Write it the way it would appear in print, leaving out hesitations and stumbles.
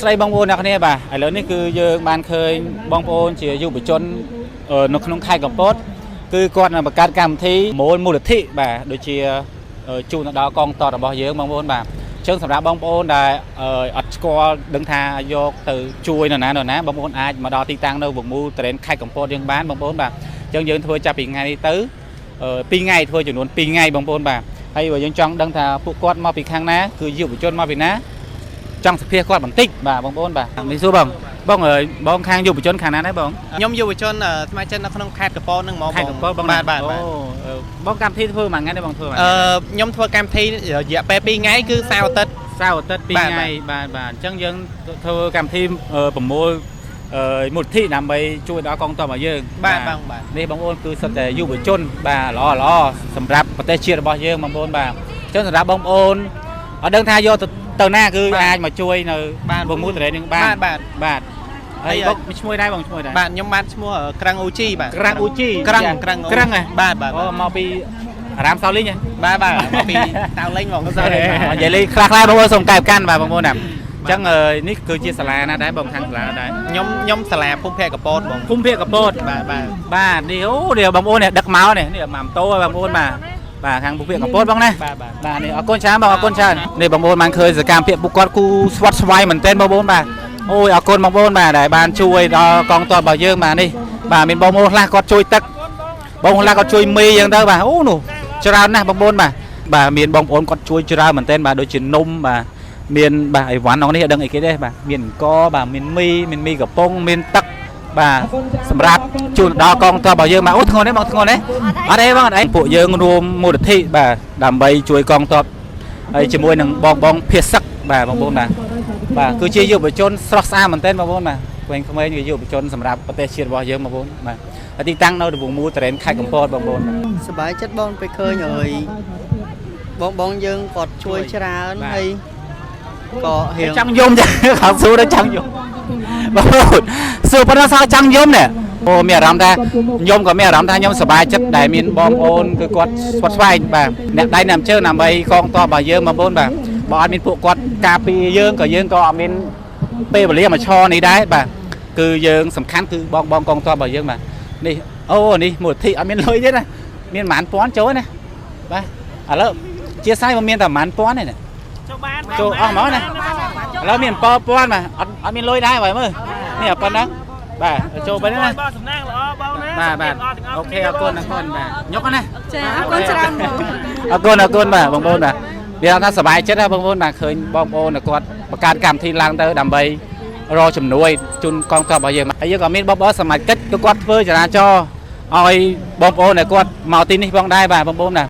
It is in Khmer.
ស្រីបងប្អូនអ្នកគ្នាបាទឥឡូវនេះគឺយើងបានឃើញបងប្អូនជាយុវជននៅក្នុងខេត្តកំពតគឺគាត់នឹងបង្កើតកម្មវិធីមូលមូលនិធិបាទដូចជាជូនទៅដល់កងទ័ពរបស់យើងបងប្អូនបាទអញ្ចឹងសម្រាប់បងប្អូនដែលអត់ស្គាល់ដឹងថាយកទៅជួយនរណានរណាបងប្អូនអាចមកដល់ទីតាំងនៅវងមូលត្រេនខេត្តកំពតយើងបានបងប្អូនបាទអញ្ចឹងយើងធ្វើចាប់ពីថ្ងៃនេះទៅ2ថ្ងៃធ្វើចំនួន2ថ្ងៃបងប្អូនបាទហើយបើយើងចង់ដឹងថាពួកគាត់មកពីខាងណាគឺយុវជនមកពីណា ចង់សភាគាត់បន្តិចបាទបងប្អូនបាទនេះសួរបងបងអើយបងខាងយុវជនខាងណាដែរបង ខ្ញុំយុវជនសមាជិកនៅក្នុងខេត្តកពតហ្នឹងហ្មង ខេត្តកំពតបង បាទបាទបាទ អូបងកម្មវិធីធ្វើមួយថ្ងៃទេបងធ្វើមួយ អឺខ្ញុំធ្វើកម្មវិធីរយៈពេល2ថ្ងៃគឺសៅរ៍អាទិត្យ សៅរ៍អាទិត្យ2 បាទ ថ្ងៃបាទបាទអញ្ចឹងយើងធ្វើកម្មវិធីប្រមូលមូលនិធិដើម្បីជួយដល់កងទ័ពរបស់យើង បាទបងបាទ នេះបងប្អូនគឺសុទ្ធតែយុវជនបាទល្អល្អសម្រាប់ប្រទេសជាតិរបស់យើងបងប្អូនបាទអញ្ចឹងសម្រាប់បងប្អូនអត់ដឹងថាយកទៅណាគឺអាចមកជួយនៅវងមូលតរ៉េនឹងបាន បាទបាទ បាទហើយ ហើយ បងឈ្មោះដែរបងឈ្មោះដែរ បាទខ្ញុំបាទឈ្មោះក្រាំងអូជីបាទ ក្រាំងអ៊ូជី ក្រាំងក្រាំង ក្រាំងហ៎ បាទបាទ អូមកពីអារាមសៅលីងហ៎ បាទបាទមកពីតាវលេងហ្មង និយាយលេងខ្លះខ្លះបងប្អូនសូមកែបកាន់បាទបងប្អូនណាអញ្ចឹងនេះគឺជាសាលាណាដែរបងខាងសាលាណាដែរ ខ្ញុំសាលាភូមិភាគកពតបង ភូមិភាគកពត បាទបាទ បាទនេះអូនេះបងប្អូននេះដឹកមកនេះនេះមកម៉ូតូបងប្អូនបាទបាទខាងភូមិភាគកពតបងណា បាទបាទ បាទនេះអរគុណច្រើនបងអរគុណច្រើននេះបងប្អូនបានឃើញសកម្មភាពពួកគាត់គូស្វាត់ស្វ័យមែនទែនបងប្អូនបាទអូយអរគុណបងប្អូនបាទដែលបានជួយដល់កងទ័ពរបស់យើងបាទនេះបាទមានបងប្អូនខ្លះគាត់ជួយទឹកបងប្អូនខ្លះគាត់ជួយមីអញ្ចឹងទៅបាទអូនោះច្រើនណាស់បងប្អូនបាទបាទមានបងប្អូនគាត់ជួយច្រើនមែនទែនបាទដូចជានំបាទមានបាទអីវ៉ាន់ក្នុងនេះអត់ដឹងអីគេទេបាទមានអង្គបាទមានមីមានមីកំប៉ុងមានទឹកបាទសម្រាប់ជូនដល់កងទ័ពរបស់យើងបាទអូធ្ងន់ទេបងធ្ងន់ទេអត់ទេបងអត់អីពួកយើងរួមមូលនិធិបាទដើម្បីជួយកងទ័ពហើយជាមួយនឹងបងបងភាសឹកបាទបងប្អូនបាទបាទគឺជាយុវជនស្រស់ស្អាតមែនទែនបងប្អូនបាទក្មេងៗគឺយុវជនសម្រាប់ប្រទេសជាតិរបស់យើងបងប្អូនបាទហើយទីតាំងនៅរង្វង់មូលតរ៉េនខេត្តកំពតបងប្អូនបាទ សប្បាយចិត្តបងពេលឃើញអើយបងបងយើងគាត់ជួយច្រើន បាទ ហើយក៏រៀង ចង់យំចា ខំសួរដល់ចង់យំបងប្អូនសួរប៉ុណ្ណោះសោះចង់យំនេះអូមានអារម្មណ៍ថាខ្ញុំក៏មានអារម្មណ៍ថាខ្ញុំសប្បាយចិត្តដែលមានបងប្អូនគឺគាត់ស្វាត់ស្វែងបាទអ្នកដៃអ្នកជើងដើម្បីកងទ័ពរបស់យើងបងប្អូនបាទបើអត់មានពួកគាត់ការពារយើងក៏យើងក៏អត់មានពេលវេលាមកឈរនេះដែរបាទគឺយើងសំខាន់គឺបងបងកងទ័ពរបស់យើងបាទនេះអូនេះមូលនិធិអត់មានលុយទេណាមានប្រហែលពាន់ចូលណាបាទឥឡូវជាស្រ័យមកមានតែប្រហែលពាន់ទេណា ចូលអស់ហ្មងណាឥឡូវមាន7000បាទអត់អត់មានលុយដែរបើមើលនេះប៉ុណ្ណឹងបាទចូលប៉ុណ្ណឹងណា បងសំណាងល្អបងណា បាទបាទ OK អរគុណអរគុណបាទញុកណា ចាអរគុណច្រើនបង អរគុណអរគុណបាទបងប្អូនបាទវាថាសប្បាយចិត្តណាបងប្អូនបាទឃើញបងប្អូនគាត់បង្កើតកម្មវិធីឡើងទៅដើម្បីរកជំនួយជូនកងទ័ពរបស់យើងហើយយើងក៏មានបងប្អូនសមាជិកគឺគាត់ធ្វើចរាចរណ៍ឲ្យបងប្អូនដែលគាត់មកទីនេះផងដែរបាទបងប្អូនណា